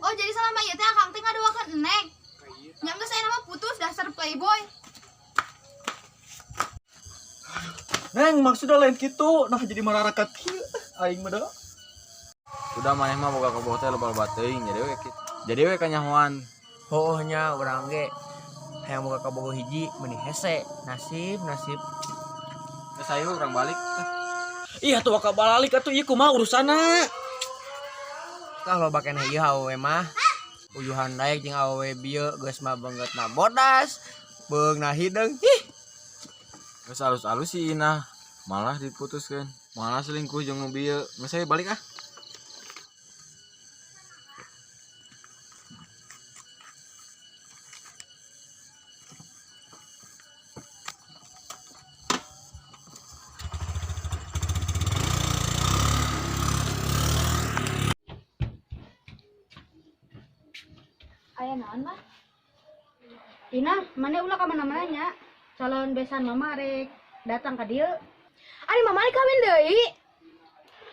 Oh, jadi selama ieu teh akang teh ngadoakeun Neng. Nya geus aya mah putus dasar playboy. Neng, maksudnya lain gitu. Nah, jadi mararakat kieu. Aing mah da. Udah maneh mah boga kabogoh teh loba-loba teuing jadi we kitu. Jadi we kanyahoan. Heueuh nya urang ge hayang boga kabogoh hiji meuni hese. Nasib nasib. Geus ayo urang balik. Iya tuh waka balik atuh ieu kumaha urusanna? Tah loba keneh ieu awewe mah. Uyuhan daek jeung awewe bieu geus mah beungeutna bodas. Beungna hideung. Ih, Geus alus-alus si Inah malah diputuskeun. Malah selingkuh jeung nu bieu. Geus ayo balik ah. Aya naon mah? Ina, mana ulah ka mana-mana nya? Calon besan mama rek datang ka dieu. Ari mama rek kawin deui.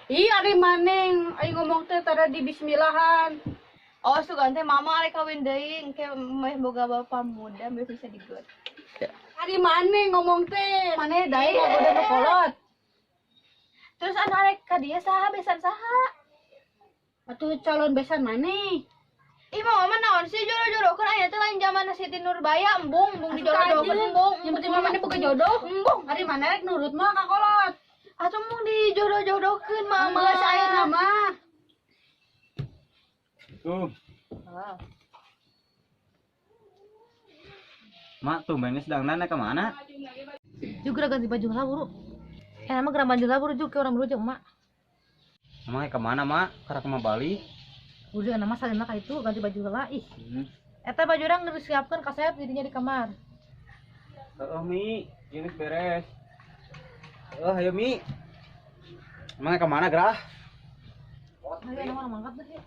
Ih, ari maneng aing ngomong teh tara di bismillahan. Oh, sugan teh mama arek kawin deui, engke meh boga bapak muda meh bisa digot. Ari maneng ngomong teh, maneh dae ngagoda nu kolot. Terus anu arek ka dieu saha besan saha? Atuh calon besan maneh. Ih, mama mah naon sih jodoh-jodohkeun aya teh lain zaman Siti Nurbaya, embung embung dijodoh-jodohkeun embung. Yang penting mah maneh boga jodoh. Embung. Ari maneh rek nurut mah ka kolot. Atuh embung dijodoh-jodohkeun mama. Geus ayeuna mah. Tuh. Mak, tumben geus dangdan ke mana? Juga ganti baju lah buru. Eh, nama gerak baju lah buru juga orang buru jeung emak. Emang ke mana, Mak? Karena ke Bali. Udah nama salina ka itu ganti baju lah ih. Eta baju orang geus disiapkeun ka saya jadinya di kamar. Heeh, Mi. Ieu geus beres. Heeh, ayo Mi. Emang ke mana, Gerah? Ayo nama orang mangkat deh.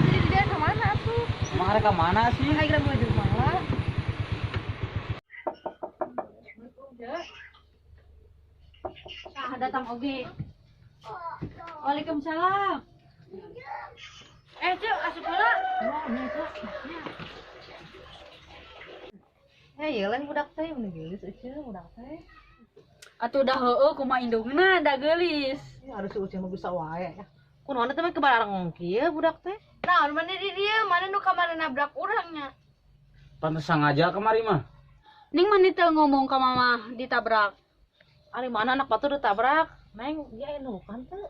Jadi dia ke mana atuh? Emang arek ke mana sih? Ayo gerak baju mah. Tah datang oge. Waalaikumsalam. Eh, Cuk, asup heula. Eh, ieu lain budak teh mun geulis euceun budak teh. Atuh dah heueuh kumaha indungna da geulis. Ya harus si Uceu mah bisa wae ya. Kunaon teh mah kebarang kieu budak teh. Naon mana di dieu, mana nu kamari nabrak urang nya. Pantes sengaja kemari mah. Ning maneh teu ngomong ka mama ditabrak. Ari mana anak batur ditabrak? Neng, dia aya nu bukan teu.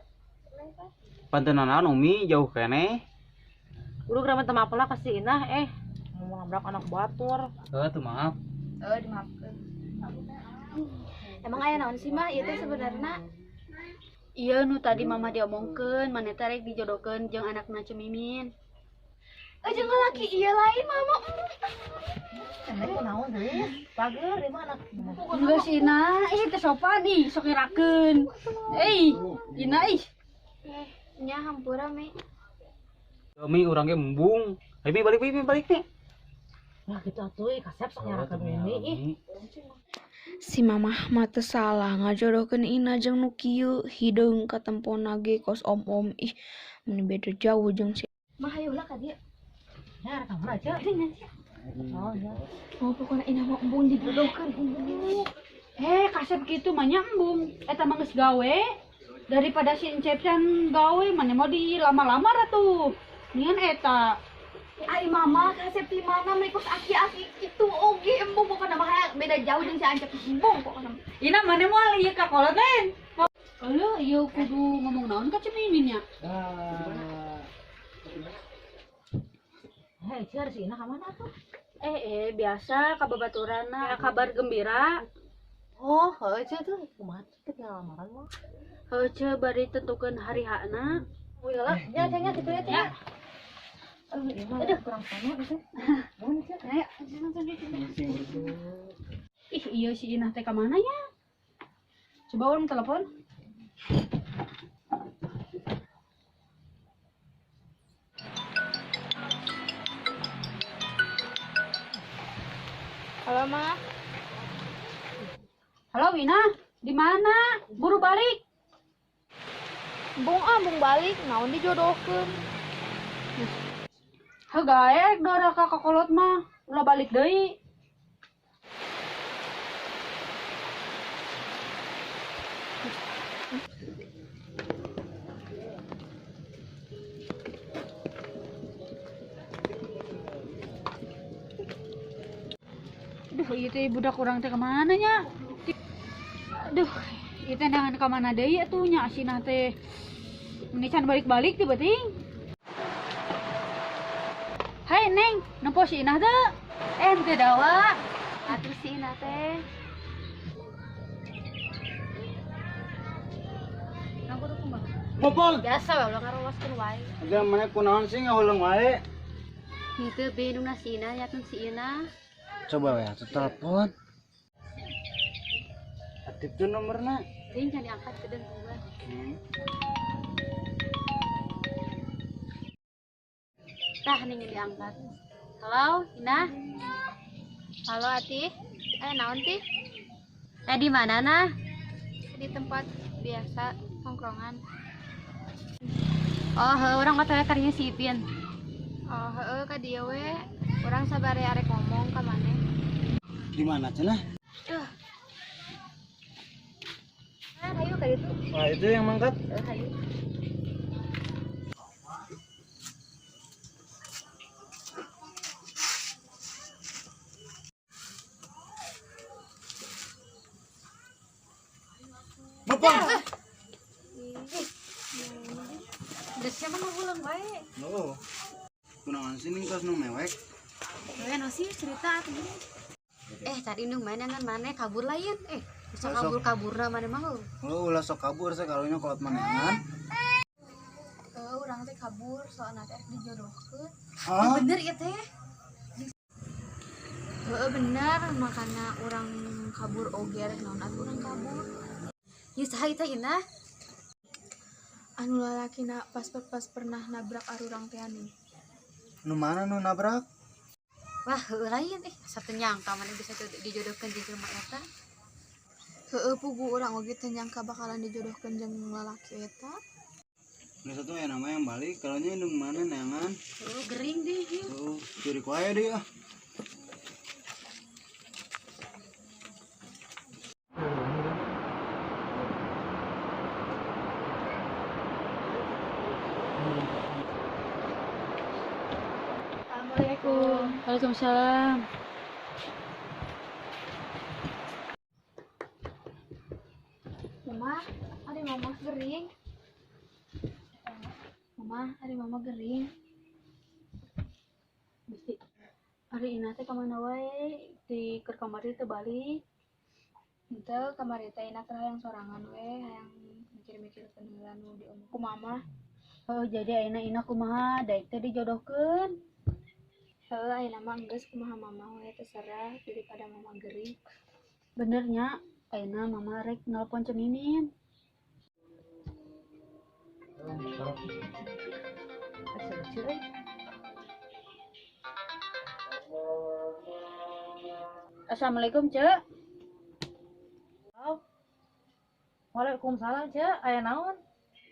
Pantenan naon Umi jauh keneh. Udah gerak minta maaf lah ka si Inah eh mau nabrak anak batur. Heeh, tuh maaf. Oh, dimaafkeun. Emang aya naon sih mah ieu teh sebenarna? Iya nu tadi mama diomongkeun, maneh teh rek dijodohkeun jeung anakna Cemimin. Eh, jeung lalaki ieu lain mama. Neng kunaon deui? Pager ieu mah anak. Enggak sih, Ina. Ih, teu sopan ih, sok ngerakeun. Eh, Ina ih. Eh, nya hampura mi. Mi urang ge embung. Ayo Mi balik Mi, balik Mi. Lah gitu atuh ih kasep sok nyarakeun Umi ih. Si mamah mah teu salah ngajodohkeun Ina jeung nu kieu, hideung katempona ge kos om-om ih meuni beda jauh jeung si Mah hayu lah ka dieu. Ya rek ka mana aja? Oh ya. Mau pokona Ina mah embung dijodohkeun embung. Eh, kasep kitu mah nya embung. Eta mah geus gawe. Daripada si Encep can gawe maneh mau dilama-lama atuh. Ningan eta. Ai mama kasep di mana mah kos aki-aki kitu oge embung pokona mah hayang beda jauh jeung si Ancep embung pokona. Ina maneh moal ieu ka kolot lain. Aduh, ieu kudu ngomong naon ka Cemimin nya? Hei, Cia, si Ina ka mana tuh? Eh, biasa ka babaturanna, kabar gembira. Oh, heuh Cia tuh kumaha tuh tinggal lamaran mah. Heuh, Cia bari tentukeun hari hakna. Oh iya lah, nya nya kitu ya, Cia. Aduh, ieu mah kurang sama gitu. Mun Cia. Ayo, nonton di sini. Ih, iya si Inah teh ka mana ya? Coba urang telepon. Halo, Ma. Halo Wina, di mana? Buru balik. Bung ah, bung balik, naon dijodohkeun. Heuh gaek dora ka kakolot mah, ulah balik deui. Aduh, ieu teh budak urang teh kemana nya? Aduh, ieu teh neangan ka mana deui atuh nya asinah teh. Meni can balik-balik teh beuting. Hai Neng, nempo si Inah teu? Henteu dawa. Atuh si Inah teh. Popol. Biasa we ulah ngaroloskeun wae. Aja mana kunaon sih ngahuleng wae. Henteu bindungna si Inah yakin si Inah. Coba we atuh telepon. Aktif tuh nomorna. Teuing can diangkat ke den gua. Tah ning diangkat. Halo, Inah. Halo, Ati. Naon ti? Di mana nah? Di tempat biasa nongkrongan. Oh, heuh, urang otw karinya si Ipin. Oh, heueuh ka dieu we. Urang sabari arek ngomong ka maneh. Di mana cenah? Ah, hayu ka ditu. Wah, itu yang mangkat. Heuh, hayu. Popol. Geus sia mah ngahuleng wae. Oh. Kunaon sih ning kos nu mewek? Heuh, no sih cerita atuh. Cari indung mana ngan maneh kabur lain. Bisa kabur-kaburna maneh mah heuh. Oh, ulah sok kabur sakalunya kolot manehan. Heuh, urang teh kabur soalna teh dijodohkeun. Ah, Bener ieu teh. Heueuh bener, makana urang kabur oge rek naon atuh urang kabur. Ieu saha ieu teh Inah? Anu lalakina pas pernah nabrak arurang teh anu. Nu mana nu nabrak? Wah, heueuh lain asa teu nyangka maneh bisa dijodohkeun jeung jelema eta. Heueuh pugu urang oge teu nyangka bakalan dijodohkeun jeung lalaki eta. Nu satu ya nama yang balik, kalaunya indung mana neangan. Heueuh gering deh ieu. Tuh, curi wae deui ah. Assalamualaikum. Waalaikumsalam. Mama, ari mama gering. Mama, ari mama gering. Gusti. Ari Inah teh ka mana wae? Di keur kamari teu balik. Henteu kamari teh Inah keur hayang sorangan we, hayang mikir-mikir heula nu diomong ku mama. Heuh, jadi ayeuna Inah kumaha? Daek teh dijodohkeun. Heueuh ayeuna mah geus kumaha mama we terserah daripada mama gering. Bener nya, ayeuna mama rek nelpon Ceminin. Asa lucu euy. Assalamualaikum, Cek. Waalaikumsalam, Cek. Aya naon?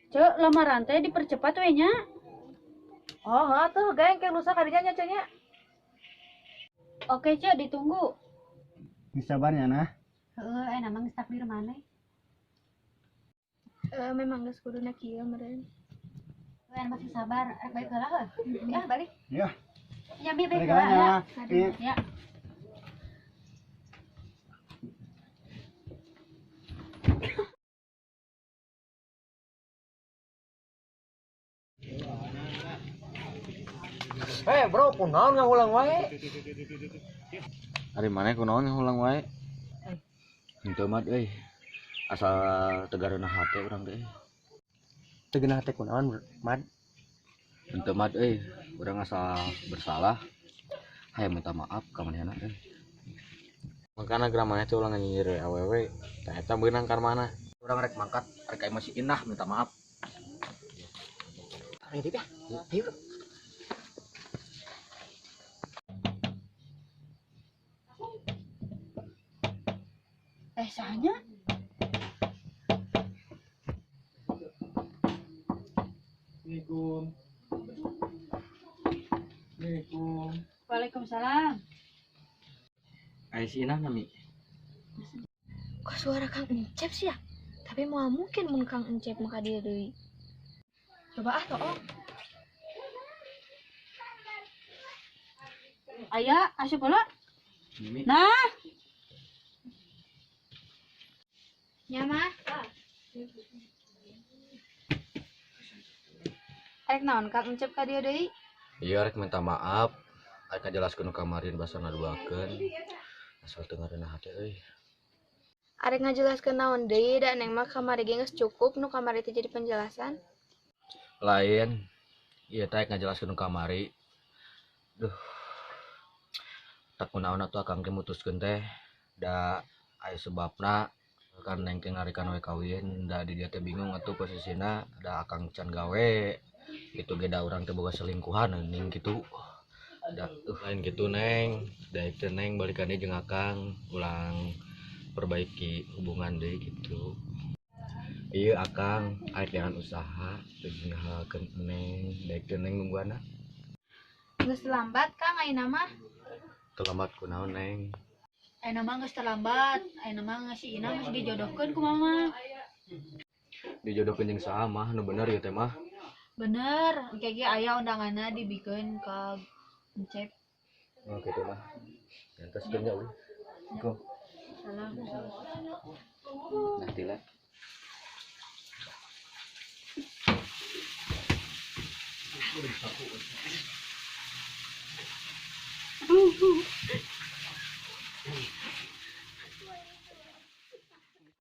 Cek, lamaran teh dipercepat we nya. Oh, heuh atuh gaeng ke lusa kadinya nya, Cek nya. Oke, Cek, ditunggu. Geus sabar nya nah. Heueuh, ayeuna mah geus takdir maneh. Memang geus kuduna kieu meureun. Heueuh, masih sabar, rek balik heula heuh. Ya, balik. Ya. Ya, mi balik Balik heula. nya. Iya. Ya. Bro, kunaon ngahulang wae? Ari maneh kunaon ngahuleng wae? Henteu mat euy. Asal tegareuna hate urang teh. Teu geunah teh kunaon, Mad? Henteu mat euy, urang asal bersalah. Hayang minta maaf ka manehna euy. Makana geura maneh teh ulah nyinyir awewe, tah eta beunang ka mana? Urang rek mangkat, rek aya masih Inah minta maaf. Ayo ya. Ayo. Eh, sahanya? Assalamualaikum. Assalamualaikum. Waalaikumsalam. Aya si Inah nami. Kok suara Kang Encep sih ya? Tapi moal mungkin mun Kang Encep mah ka dieu deui. Coba ah toong. Aya, asup heula. Mi. Nah. Nya mah. Arek naon Kang Encep ka dieu deui? Iya rek minta maaf. Rek ngajelaskeun nu kamarin basa ngaduakeun. Asal teu ngareunah hate euy. Arek ngajelaskeun naon deui da Neng mah kamari ge geus cukup nu kamari teh jadi penjelasan. Lain. Ieu teh rek ngajelaskeun nu kamari. Duh. Tak kunaon atuh akang teh mutuskeun teh da aya sebabna kan Neng teh ngarikan we kawin da di dieu teh bingung atuh posisina da akang can gawe gitu ge da urang teh boga selingkuhan ning kitu. Da lain gitu Neng, da teh Neng balikan deui jeung akang ulang perbaiki hubungan deui gitu. Ieu akang arek jangan usaha jeung ngahalkeun Neng, daek teh Neng nungguanna. Geus lambat Kang ayeuna mah. Terlambat kunaon Neng? Ayeuna mah geus terlambat. Ayeuna mah geus si Ina geus dijodohkeun ku mama. Dijodohkeun jeung saha mah nu bener ieu teh mah? Bener, engke ge aya undanganna dibikeun ka Encep. Oh kitu mah. Entos teh nya euy. Go. Salam. Nah, tila.